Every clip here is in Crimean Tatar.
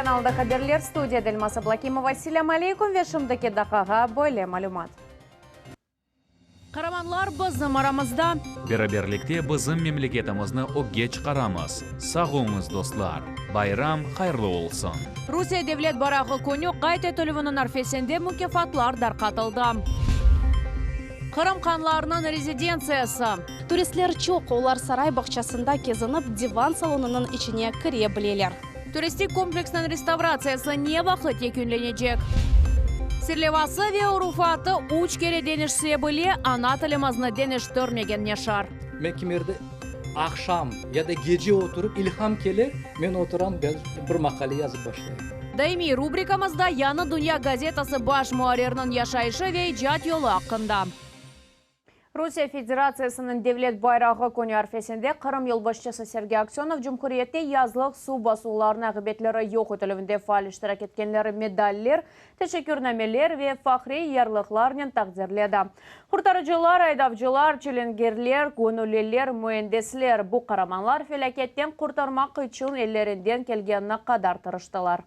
telekanalında haberler, studiyada Elmaz Ablakimova. Selâm aleyküm ve şimdiki daqqağa böyle malümat. Qaramanlar bizim aramızda. Beraberlikte bizim memleketimizni ögge çıqaramız. Sağ oluñız, dostlar! Bayram hayırlı olsun! Rusiye Devlet bayrağı künü qayd etilüviniñ arfesinde mukâfatlar darqatıldı. Qırım hanlarınıñ rezidentsiyası. Turistler çoq, olar saray bağçasında kezinip, divan salonınıñ içine kire bileler. Turistik kompleksniñ restavratsiyası ne vaqıt yekünlenecek? Serlevası ve urufatı üç kere deñişse bile, ana tilimizni deñiştirmegen neşir. Men kimerde aqşam ya da gece oturıp, ilham kele, men oturam, bir maqale yazıp başlayım. Daimiy rubrikamızda Yañı dünya gazetası baş muarririniñ yaşayışı ve icat yolu aqqında. Rusiye Federatsiyasınıñ Devlet bayrağı künü arfesinde Qırım yolbaşçısı Sergey Aksönov cumhuriyette yazlıq suv basuvlarınıñ aqibetleri yoq etilüvinde faal iştirak etkenleri medaller, teşekkürnameler ve fahriy yarlıqlarnen taqdirledi. Qurtarıcılar, aydavcılar, çilingerler, göñülliler, müendisler, bu qaramanlar felâketten qurtarmaq içün ellerinden kelgenine qadar tırıştılar.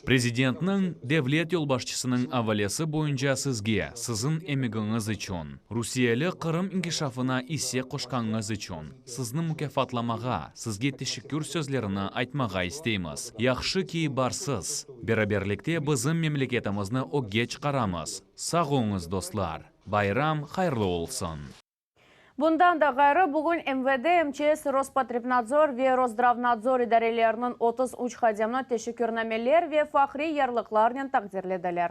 Prezidentniñ, devlet yolbaşçısınıñ avalesi boyunca sizge, siziñ emigiñiz içün, rusiyeli Qırım inkişafına isse qoşqanıñız içün, sizni mukâfatlamağa, sizge teşekkür sözlerini aytmağa isteymiz. Yahşı ki, barsız. Beraberlikte bizim memleketimizni ögge çıqaramız. Sağ oluñız, dostlar! Bayram hayırlı olsun! Bundan da ğayrı, bugün MVD, MÇS, Rospotrebnadzor ve Roszdravnadzor idareleriniñ 33 hadimini teşekkürnameler ve fahriy yarlıqlarnen taqdirlediler.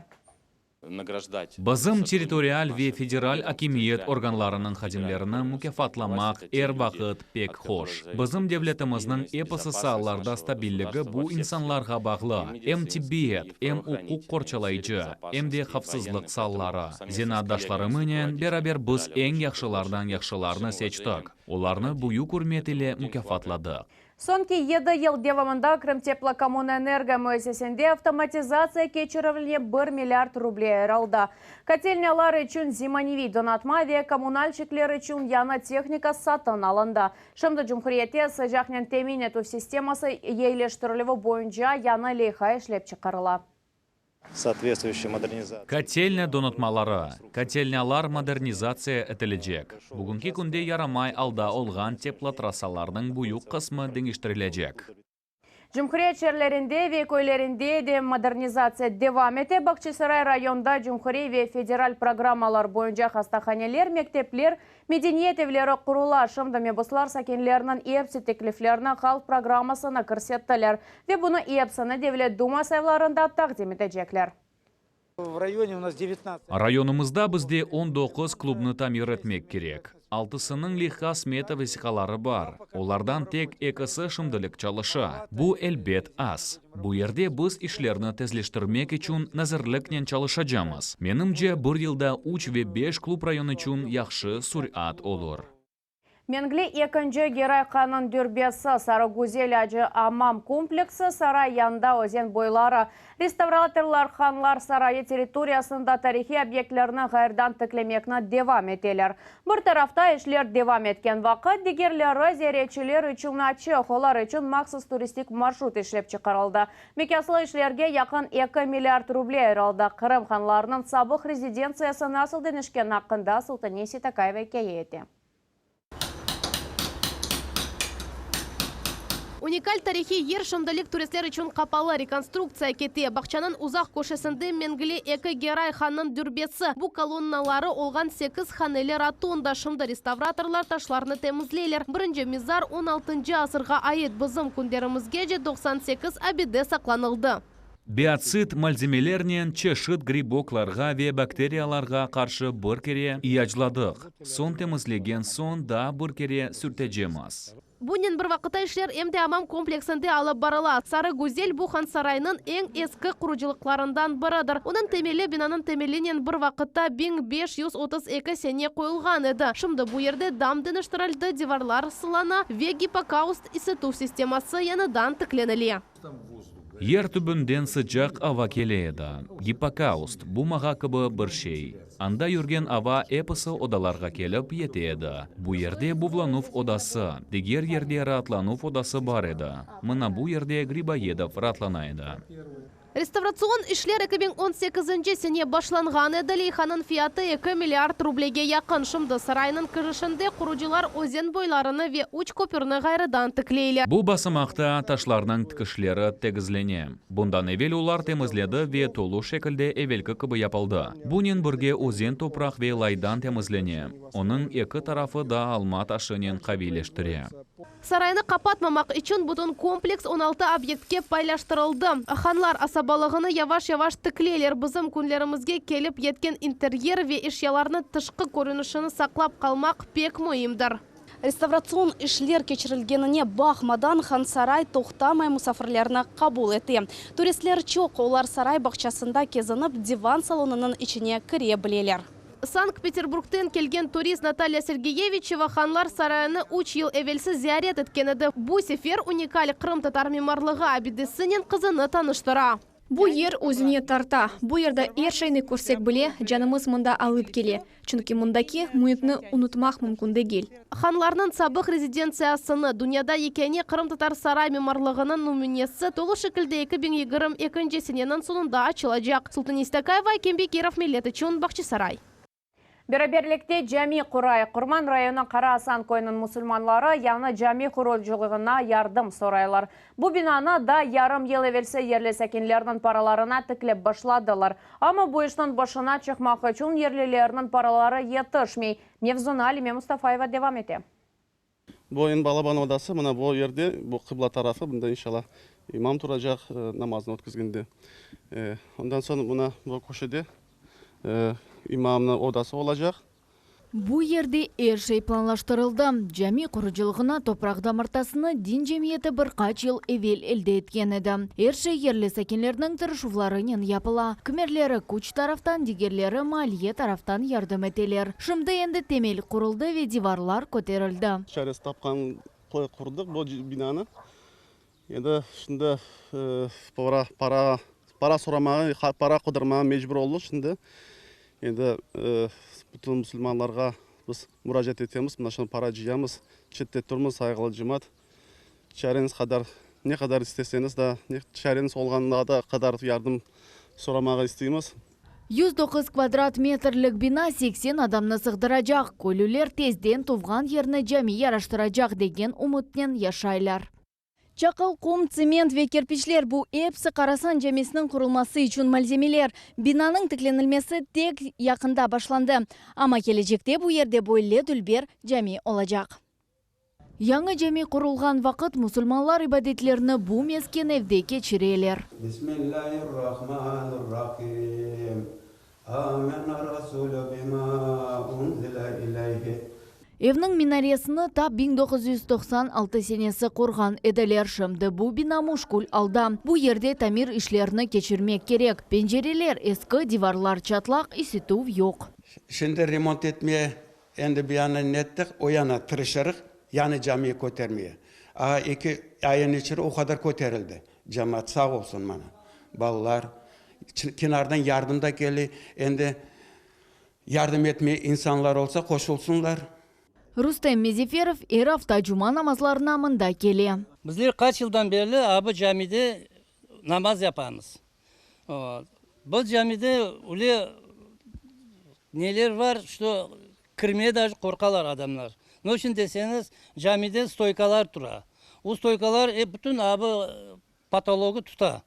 Bizim territorial ve federal akimiyet organlarınıñ hadimlerini mukâfatlamaq er vaqıt pek hoş. Bizim devletimizniñ episi saalarda stabilligi bu insanlarğa bağlı, em tibbiyet, em uquq qorçalayıcı, em de havfsızlıq saaları. Zenaatdaşlarımınen beraber biz eñ yahşılardan yahşılarnı seçtik, olarnı büyük ürmet ile mukâfatladıq. Soñki yedi yıl devamında Krımteplokommunenergo müessisesinde avtomatizatsiya keçirilüvine bir milliard ruble ayırıldı. Kotelnâlar içün zemaneviy donatma ve kommunalşikler içün yañı tehnika satın alındı. Şimdi cumhuriyette sıcaqnen temin etüv sisteması eyileştirilüvi boyunca yañı leyha işlep çıqarıla. Kotelnâ donatmaları, kotelnâlar modernizatsiya etilecek. Bugünki künde yaramay alda olğan teplotrassalarnıñ büyük qısmı deñiştirilecek. Cumhuriyet şeerlerinde ve köylerinde de modernizatsiya devam ete. Bağçasaray rayonında cumhuriy ve federal programmalar boyunca hastahaneler, mektepler, medeniyet evleri qurula. Şimdi mebuslar sakinlerniñ epsi tekliflerini halq programmasına kirsettiler ve bunı epsini Devlet Duma saylavlarında taqdim etecekler. Rayonımızda bizde 19 klubnı tamir etmek kerek. Altısınıñ leyha smeta vesiqaları bar, olardan tek ekisi şimdilik çalışa. Bu, elbet, az. Bu yerde biz işlerni tezleştirmek içün nazirliknen çalışacamız. Menimce, bir yılda üç ve beş klub rayon içün yahşı sürat olur. Mengli Ekinci Geray Hannıñ dürbesi, Sarı-Güzel Acı Amam kompleksi, saray yanında özen boyları, restavratorlar Hanlar sarayı territoriyasında tarihiy obyektlerni ğayrıdan tiklemekni devam eteler. Bir tarafta işler devam etken vaqıt, digerleri ziyaretçiler içün açıq, olar içün mahsus turistik marşrut işlep çıqarıldı. Miqyaslı işlerge yaqın eki milliard ruble ayırıldı. Qırım hanlarınıñ sabıq rezidentsiyası nasıl deñişkeni aqqında Sultane Seytakayeva ikâye ete. Unikal tarihiy yer şimdilik turistler içün qapalı, rekonstruktsiya kete. Bağçanıñ uzaq köşesinde Mengli Eki Geray hannıñ dürbesi. Bu kolonnaları olğan sekiz haneli rotonda. Şimdi restavratorlar taşlarnı temizleyler. Birinci mizar on altıncı asırğa ait, bizim künlerimizgece 98 abide saqlanıldı. Biotsid malzemelernen çeşit griboklarğa ve bakteriyalarğa qarşı bir kere iyacladıq, soñ temizlegen soñ daa bir kere sürtecemiz. Bunen bir vaqıtta işler em de amam kompleksinde alıp barıla. Sarı Güzel bu hansaraynıñ eñ eski qurucılıqlarından biridir. Onıñ temeli binanıñ temelinen bir vaqıtta 1532 sene qoyulğan edi. Şimdi bu yerde dam deñiştirildi, divarlar sılana ve gipokaust isituv sisteması yañıdan tiklenile. Yer tübünden sıcaq ava kele edi. Gipokaust, bu mağa kibi bir şey. Anda yürgen ava episi odalarğa kelip yete edi. Bu yerde buvlanuv odası, diger yerde raatlanuv odası bar edi. Mına bu yerde Griboyedov raatlana edi. Restavratsion işler 2018-nci sene başlanğan edi, leyhanıñ fiyatı eki milliard rublege yaqın. Şimdi saraynıñ kirişinde qurucılar özen boylarını ve üç köpürni ğayrıdan tikleyler. Bu basamaqta taşlarnıñ tikişleri tegizlene. Bundan evel olar temizledi ve tolu şekilde evelki kibi yapıldı. Bunen birge özen topraq ve laydan temizlene, onıñ eki tarafı da alma taşınen qaviyleştire. Saraynı qapatmamaq içün bütün kompleks 16 obyektke paylaştırıldı. Hanlar asabalığını yavaş-yavaş tikleyler, bizim künlerimizge kelip yetken interyer ve eşyalarnıñ tışqı körünişini saqlap qalmaq pek müimdir. Restavratsion işler keçirilgenine baqmadan, Hansaray toqtamay musafirlerni qabul ete. Turistler çoq, olar saray bağçasında kezinip, divan salonınıñ içine kire bileler. Sankt-Peterburgten kelgen turist Natalya Sergeyeviçeva Hanlar sarayını üç yıl evelsi ziyaret etken edi. Bu sefer unikal qırımtatar mimarlığı abidesinen qızını tanıştıra. Bu yer özüne tarta. Bu yerde er şeyni körsek bile, canımız mında alıp kele. Çünki mındaki müitni unutmaq mümkün degil. Hanlarnıñ sabıq rezidentsiyasını, dünyada yekâne qırımtatar saray mimarlığınıñ nümünesi tolu şekilde 2022-nci seneniñ soñunda açılacaq. Sultane İstakayeva, Akim Bekirov, Millet içün, Bağçasaray. Beraberlikte cami qurayıq. Qurman rayonı Qara Asan köyüniñ musulmanları yañı cami qurucılığına yardım soraylar. Bu binanı da yarım yıl evelsi yerli sakinlerniñ paralarına tiklep başladılar. Amma bu işniñ başına çıqmaq içün yerlilerniñ paraları yetişmey. Mevzunı Alime Mustafayeva devam ete. Bu eñ balaban odası, mına bu yerde, bu qıbla tarafı, bunda inşallah imam turacaq namaznı ötkizgende. Ondan soñ mına bu köşede imamnıñ odası olacaq. Bu yerde er şey planlaştırıldı. Cami qurucılığına topraq damartasını din cemiyeti bir qaç yıl evel elde etken edi. Er şey yerli sakinlerniñ tırışuvlarınen yapıla. Kimerleri küç taraftan, digerleri maliye taraftan yardım eteler. Şimdi endi temel quruldı ve divarlar köterildi. Çaresi tapqan qurdıq bu binanı. Endi şimdi para, para, para soramağa, para qıdırmağa mecbur oldıq şimdi. Endi bütün musulmanlarğa biz muracaat etemiz, mına şunı para cıyamız, çette turmız, sayğılı cemaat. Çareñiz qadar, ne qadar isteseñiz da, çareñiz olğanına da qadar yardım soramağa isteymiz. 109 kvadrat metrlik bina 80 adamnı sığdıracaq. Köylüler tezden tuvğan yerni cami yaraştıracaq degen ümütnen yaşaylar. Çaqıl, qum, tsement ve kerpiçler, bu episi Qarasan camisiniñ qurulması içün malzemeler. Binanıñ tiklenilmesi tek yaqında başlandı. Amma kelecekte bu yerde böyle dülber cami olacaq. Yañı cami qurulğan vaqıt musulmanlar ibadetlerini bu mesken evde keçireler. Bismillahirrahmanirrahim. Amener-rasulu bima unzile ileyhi. Evniñ minaresini ta 1996 senesi qurğan ediler. Şimdi bu bina muşkül alda. Bu yerde tamir işlerini keçirmek kerek. Pencereler eski, divarlar çatlaq, isituv yoq. Şimdi remont etmeye endi bir yana nettik, o yana tırışırıq, yañı camiyi kötermeye. A, eki ayın içeri o qadar köterildi. Cemaat sağ olsun mana. Balalar, kenardan yardım da kele. Endi yardım etmeye insanlar olsa qoşulsunlar. Rustem Mezeferov er afta cuma namazlarına mında kele. Bizler qaç yıldan berli a bu camide namaz yapamız. Bu camide öyle neler bar, что kirmeye даже qorqalar adamlar. Ne içün deseñiz, camide stoykalar tura. O stoykalar bütün a bu potologı tuta.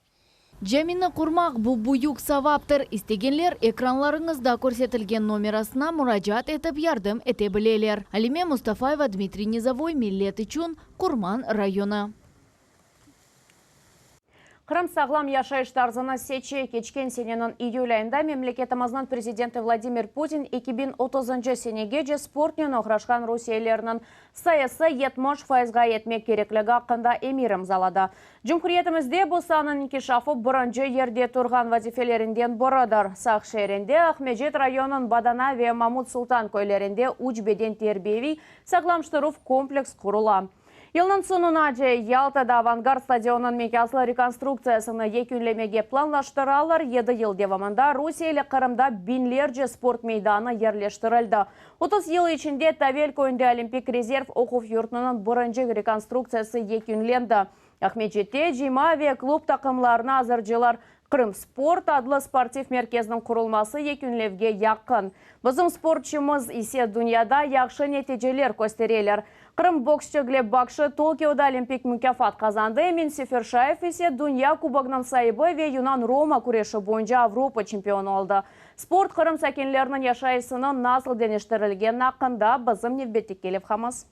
Camini qurmaq, bu büyük savaptır. İstegenler ekranlarıñızda körsetilgen nomerasına muracaat etip yardım ete bileler. Alime Mustafayeva, Dmitriy Nizovoy, Millet içün, Qurman rayonı. Qırım sağlam yaşayış tarzını seçe. Keçken seneniñ iyül ayında memleketimizniñ prezidenti Vladimir Putin 2030 senegece sportnen oğraşqan rusiyelilerniñ sayısı 70 fayızğa yetmek kerekligi aqqında emir imzaladı. Cumhuriyetimizde bu saanıñ inkişafı birinci yerde turğan vazifelerinden biridir. Saq şeerinde, Aqmescit rayonınıñ Badana ve Mamut Sultan köylerinde üç beden terbiyeviy sağlamştıruv kompleks qurula. Yılnıñ soñunace Yaltada Avangard stadionınıñ miqyaslı rekonstruktsiyasını yekünlemege planlaştıralar. Yedi yıl devamında rusiyeli Qırımda biñlerce sport meydanı yerleştirildi. 30 yıl içinde Tavel köyünde Olimpik rezerv oquv yurtunıñ birinci rekonstruktsiyası yekünlendi. Aqmescitte cıyma ve klub taqımlarını azırcılar Krımsport adlı sportiv merkezniñ qurulması yekünlevge yaqın. Bizim sportçımız ise dünyada yahşı neticeler köstereler. Qırım boksçı Gleb Bakşı Tokioda olimpik mukâfat qazandı, Emin Seferşayev ise dünya kubogınıñ saibi ve yunan-roma küreşi boyunca Avropa çempionı oldı. Sport Qırım sakinleriniñ yaşayışını nasıl deñiştirilgeni aqqında bizim nevbetteki levhamız.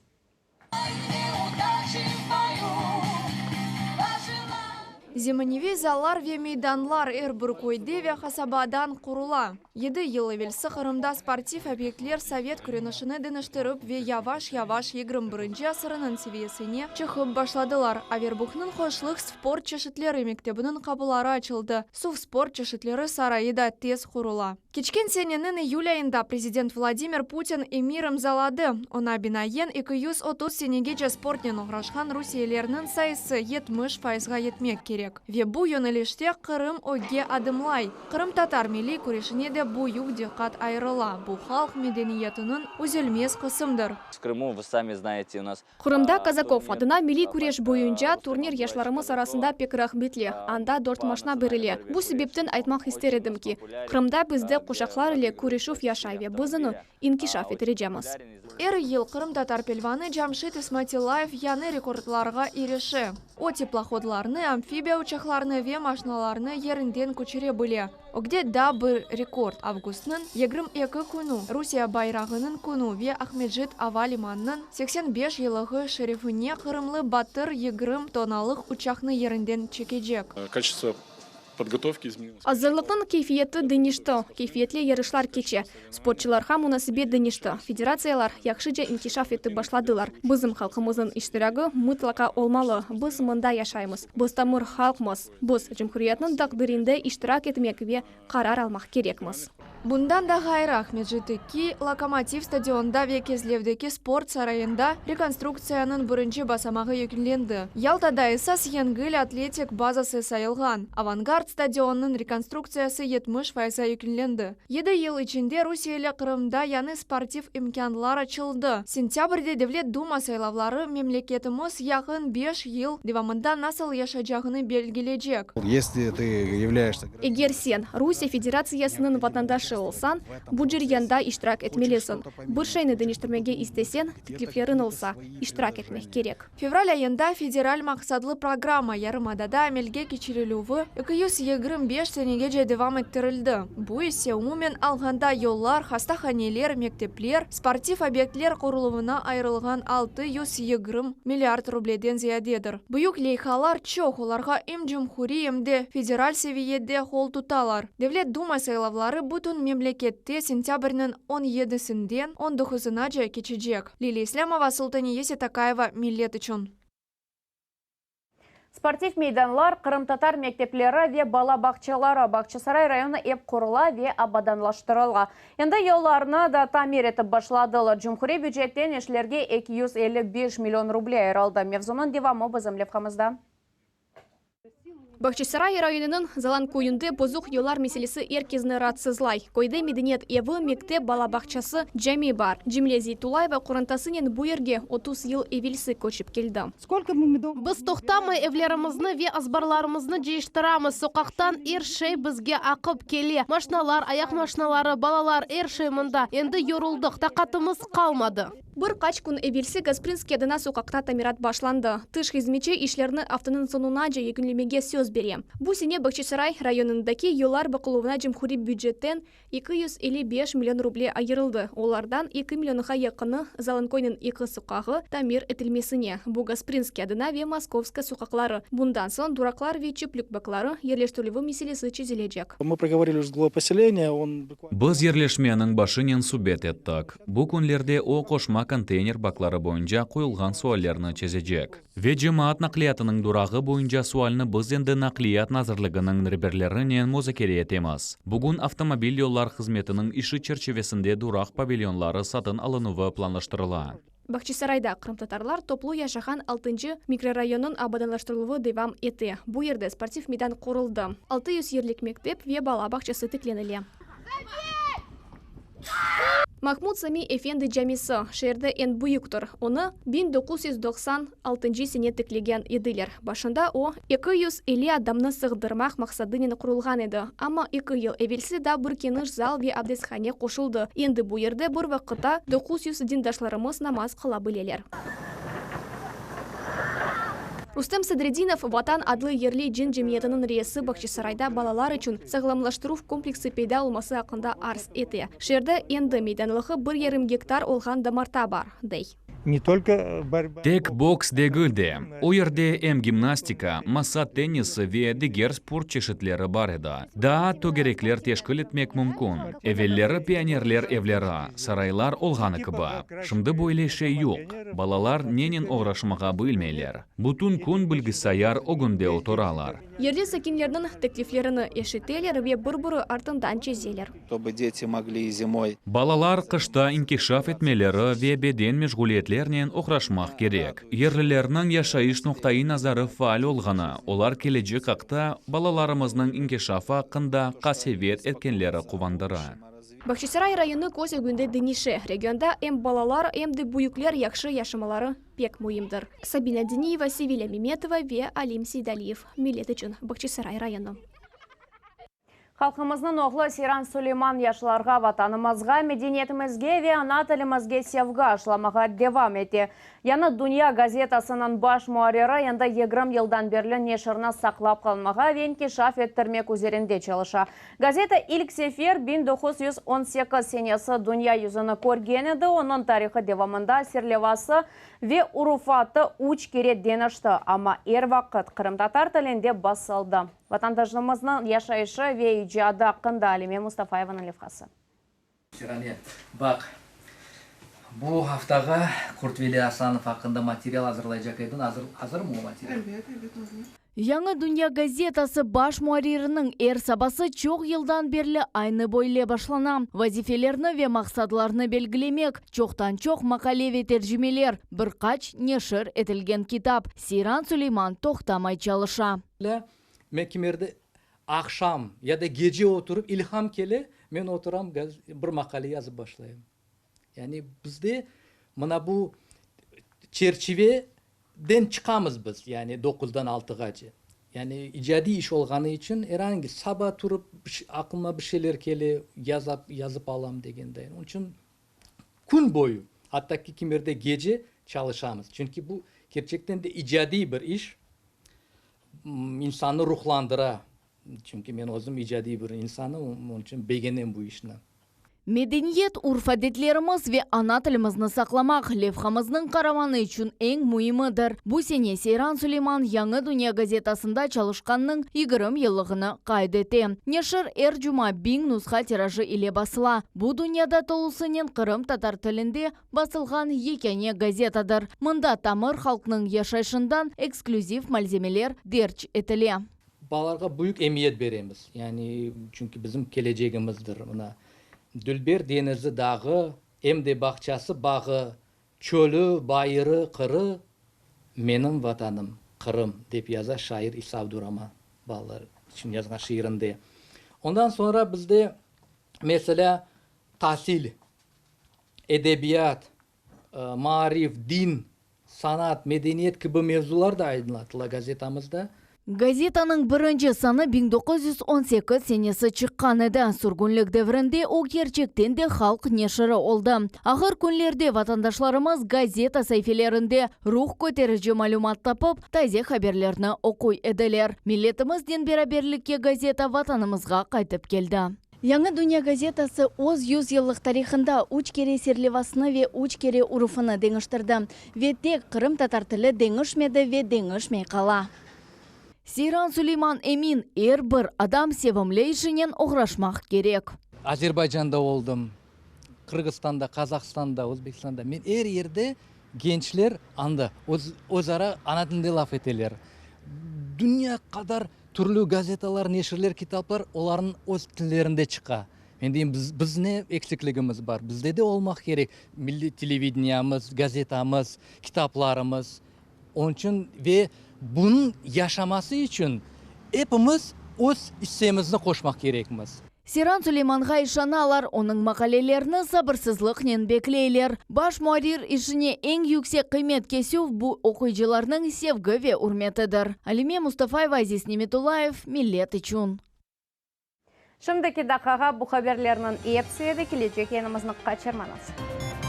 Zemaneviy zallar ve meydanlar er bir köyde ve qasabadan qurula. Yedi yıl evelsi Qırımda sportiv obyektler sovet körünişini deñiştirip ve yavaş-yavaş 21-nci asırınıñ seviyesine çıqıp başladılar. Averbuhnıñ Hoşluq sport çeşitleri mektebiniñ qapıları açıldı, suv sport çeşitleri sarayı da tez qurula. Keçken seneniñ iyül ayında prezident Vladimir Putin emir imzaladı, oña binaen, 230 senegece sportnen oğraşqan rusiyelerniñ sayısı 70 fayızğa yetmek kerek. Ve bu yönelişte Qırım ögge adımlay. Qırımtatar milliy küreşine de büyük diqqat ayırıla, bu halq medeniyetiniñ üzülmez qısımdır. Qırımda Kazakov adına milliy küreş boyunca turnir yaşlarımız arasında pek rağbetli, anda dört maşna berile. Bu sebepten aytmaq ister edim ki, Qırımda bizde quşaqlar ile küreşüv yaşay ve biz onı inkişaf ettirecemiz. Er yıl qırımtatar pelvanı Camşit İsmatillayev yañı rekordlarğa irişe. O, teplohodlarnı, amfibiya uçaqlarını ve maşnalarnı yerinden köçüre bile. Ögde daa bir rekord, avgustnıñ 22 künü, Rusiye bayrağınıñ künü ve Aqmescit ava limanınıñ 85 yıllığı şerefine qırımlı batır 20 tonnalıq uçaqnı yerinden çekecek. Kaçestvo podgotovki izmenilось. Azırlıqnıñ keyfiyeti deñişti, keyfiyetli yarışlar keçe, sportçılarğa munasebet deñişti, federatsiyalar yahşıca inkişaf etip başladılar. Bizim halqımıznıñ iştiragi mıtlaqa olmalı, biz mında yaşaymız, biz tamır halqmız, biz cumhuriyetniñ taqdirinde iştirak etmek ve qarar almaq kerekmiz. Bundan da ğayrı, Aqmescitteki Lokomotiv stadionında ve Kezlevdeki sport sarayında rekonstruktsiyanıñ birinci basamağı yekünlendi. Yaltada esas yengil atletik bazası sayılğan Avangard stadionınıñ rekonstruktsiyası 70 fayıza yekünlendi. Yedi yıl içinde rusiyeli Qırımda yañı sportiv imkânlar açıldı. Sentâbrde Devlet Duma saylavları memleketimiz yaqın beş yıl devamında nasıl yaşaycağını belgilecek. Esli tı yavlâyeşsâ. Eger sen Rusiye Federatsiyasınıñ vatandaşı olsañ, bu ceryanda iştirak etmelisiñ. Bir şeyni deñiştirmege isteseñ, teklifleriñ olsa, iştirak etmek kerek. Fevral ayında federal maqsatlı programma yarımadada amelge keçirilüvi 225 senegece devam ettirildi. Bu ise, umumen alğanda, yollar, hastahaneler, mektepler, sportiv obyektler quruluvına ayırılğan 620 milliard rubleden ziyadedir. Büyük leyhalar çoq, olarğa em cumhuriy, em de federal seviyede qol tutalar. Devlet Duma saylavları bütün memlekette sentâbrniñ on yedisinden on doquzınace keçecek. Liliya İslâmova, Sultaniye Setakayeva, Millet içün. Sportiv meydanlar, qırımtatar mektepleri ve bala bağçaları Bağçasaray rayonı ep qurula ve abadanlaştırıla. Endi yollarnı da tamir etip başladılar. Cumhuriy bücetten işlerge 255 million ruble ayırıldı. Mevzunıñ devamı bizim levhamızda. Bağçasaray rayonınıñ Zalan köyünde bozuq yollar meselesi er kezni raatsızlay. Köyde medeniyet evi, mektep, bala bağçası, cami bar. Cemile Zeytullayeva qorantasınen bu yerge 30 yıl evelsi köçip keldi. Biz toqtamay evlerimizni ve azbarlarımıznı cıyıştıramız. Soqaqtan er şey bizge aqıp kele, maşnalar, ayaqmaşnaları, balalar, er şey mında. Endi yoruldıq, taqatımız qalmadı. Bir qaç kün evelsi Gasprinskiy adına soqaqta tamirat başlandı. Tış hizmetçi işlerni aftanıñ soñunace yekünlemege söz bere. Bu sene Bağçasaray rayonındaki yollar baqıluvına cumhuriy bücetten 255 million ruble ayırıldı, olardan eki millionğa yaqını Zalankoyniñ eki soqağı tamir etilmesine, bu Gasprinskiy adına ve Moskovskaya soqaqları, bundan soñ duraqlar ve çöplük bakları yerleştirilüvi meselesi çezilecek. Мы проговорили уже с главой поселения, он Biz yerleşmeniñ başınen subet ettik. Bu künlerde o, qoşma konteyner bakları boyunca qoyulğan suallerni çezecek. Ve cemaat naqliyatınıñ durağı boyunca sualni biz endi Naqliyat nazirliginiñ reberlerinen muzakere etemiz. Bugün avtomobil yollar hızmetiniñ işi çerçivesinde duraq pavilyonları satın alınuvı planlaştırıla. Bağçasarayda qırımtatarlar toplu yaşağan altıncı mikrorayonnıñ abadanlaştırıluvı devam ete. Bu yerde sportiv meydan quruldı, 600 yerlik mektep ve bala bağçası tiklenile. Mahmud Sami efendi camisi, şeerde eñ büyüktir. Onı 1996 sene tiklegen ediler. Başında o, 250 adamnı sığdırmaq maqsadınen qurulğan edi. Amma eki yıl evelsi daa bir keniş zal ve abdesthane qoşuldı. Endi bu yerde bir vaqıtta 900 dindaşlarımız namaz qıla bileler. Rustem Sadredinov, Vatan adlı yerli cin cemiyetiniñ reisi Bağçasarayda balalar içün sağlamlaştıruv kompleksi peyda olması aqqında arz ete. Şeerde endi meydanlığı bir yarım gektar olğan damarta bar, dey. Ne tolko borba. Tek boks degil de, o yerde em gimnastika, masa tennisi ve diger sport çeşitleri bar edi. Daa tögerekler teşkil etmek mümkün, evelleri pionerler evleri, saraylar olğanı kibi. Şimdi böyle şey yoq, balalar nenen oğraşmağa bilmeyler, bütün kün bilgisayar ögünde oturalar. Yerli sakinlerniñ tekliflerini eşiteler ve bir-biri artından çezeler. Ştobu deti mogli zimoy. Balalar qışta inkişaf etmeleri ve beden meşğuliyetlernen oğraşmaq kerek. Yerlilerniñ yaşayış noqtaiy nazarı faal olğanı, olar kelecek aqta, balalarımıznıñ inkişafı aqqında qasevet etkenleri quvandıra. Bağçasaray rayonı köz ögünde deñişe. Regionda em balalar, em de büyükler yahşı yaşamaları pek müimdir. Sabina Diniyeva, Sevilâ Memetova ve Alim Seydaliyev, Millet içün, Bağçasaray rayonı. Halqımıznıñ oğlu Seyran Suleyman yaşlarğa Vatanımızğa, medeniyetimizge ve ana tilimizge sevgi aşlamağa devam ete. Yañı dünya gazetasınıñ baş muarriri endi 20 yıldan berli neşirni saqlap qalmağa ve inkişaf ettirmek üzerinde çalışa. Gazeta ilk sefer 1918 senesi dünya yüzüni körgen edi, onıñ tarihı devamında serlevası ve urufatı üç kere deñişti, amma er vaqıt qırımtatar tilinde basıldı. Vatandaşımıznıñ yaşayışı ve icadı aqqında Alime Mustafayevanıñ levhası. Serane, baq, bu haftağa Qurtveli Asanov aqqında material azırlaycaq ediñ, azır, azırmı o material? Elbet, elbet, azır. Yañı dünya gazetası baş muarririniñ er sabası çoq yıldan berli aynı böyle başlana, vazifelerni ve maqsadlarnı belgilemek, çoqtan-çoq maqale ve tercimeler, bir qaç neşir etilgen kitap. Seyran Suleyman toqtamay çalışa. Men kimerde aqşam ya da gece oturıp ilham kele, men oturam bir maqale yazıp başlayım. Yani bizde mına bu çerçiveden çıqamız biz, yani doquzdan altığace. Yani icadiy iş olğanı içün er angi saba turıp aqlıma bir şeyler kele, yazap, yazıp alam degenday. Onıñ içün kün boyu, atta ki kimerde gece çalışamız. Çünki bu kerçekten de icadiy bir iş, insannı ruhlandıra. Çünki men özüm icadiy bir insanım, onıñ içün begenem bu işni. Medeniyet, urf-adetlerimiz ve ana tilimizni saqlamaq, levhamıznıñ qaramanı içün eñ müimidir. Bu sene Seyran Suleyman Yañı dünya gazetasında çalışqannıñ 20 yıllığını qayd ete. Neşir er cuma biñ nusha tirajı ile basıla. Bu dünyada tolusınen qırımtatar tilinde basılğan yekâne gazetadır. Mında tamır halqnıñ yaşayışından eksklüziv malzemeler derc etile. Balalarğa büyük emiyet beremiz, yani çünki bizim kelecegimizdir. Mına, dülber deñizi, dağı, em de bağçası, bağı, çölü, bayırı, qırı, menim Vatanım, Qırım, dep yaza şair İsa Abduraman balalar içün yazğan şiirinde. Ondan soñra bizde, meselâ, tasil, edebiyat, Maarif, din, sanat, medeniyet kibi mevzular da aydınlatıla gazetamızda. Gazetanıñ birinci sanı 1918 senesi çıqqan edi. Sürgünlik devrinde o kerçekten de halq neşiri oldı. Ağır künlerde vatandaşlarımız gazeta saifelerinde ruh köterici malümat tapıp, taze haberlerni oquy ediler. Milletimiznen beraberlikke gazeta Vatanımızğa qaytıp keldi. Yañı dünya gazetası öz yüz yıllıq tarihında üç kere serlevasını ve üç kere urufını deñiştirdi. Ve tek qırımtatar tili deñişmedi ve deñişmey qala. Seyran Suleyman emin, er bir adam sevimli işinen oğraşmaq kerek. Azerbaycanda oldım, Qırğızstanda, Qazahstanda, Özbekistanda. Men er yerde gençler anda öz ara ana tilinde laf eteler. Dünya qadar Türlü gazetalar, neşirler, kitaplar olarnıñ öz tillerinde çıqa. Men deyim, biz, biz ne eksikligimiz bar? Bizde de olmaq kerek milliy televideniyamız, gazetamız, kitaplarımız. Onıñ içün ve bunıñ yaşaması içün epimiz öz issemizni qoşmaq kerekmiz. Seyran Suleymanğa işanalar, onıñ maqalelerini sabırsızlıqnen bekleyler. Baş muarrir işine eñ yüksek qıymet kesüv bu oquyıcılarnıñ sevgi ve ürmetidir. Alime Mustafayeva, Aziz Nemetullayev, Millet içün. Şimdiki daqqağa bu haberlerniñ episi edi, kelecek yayınımıznı qaçırmañız.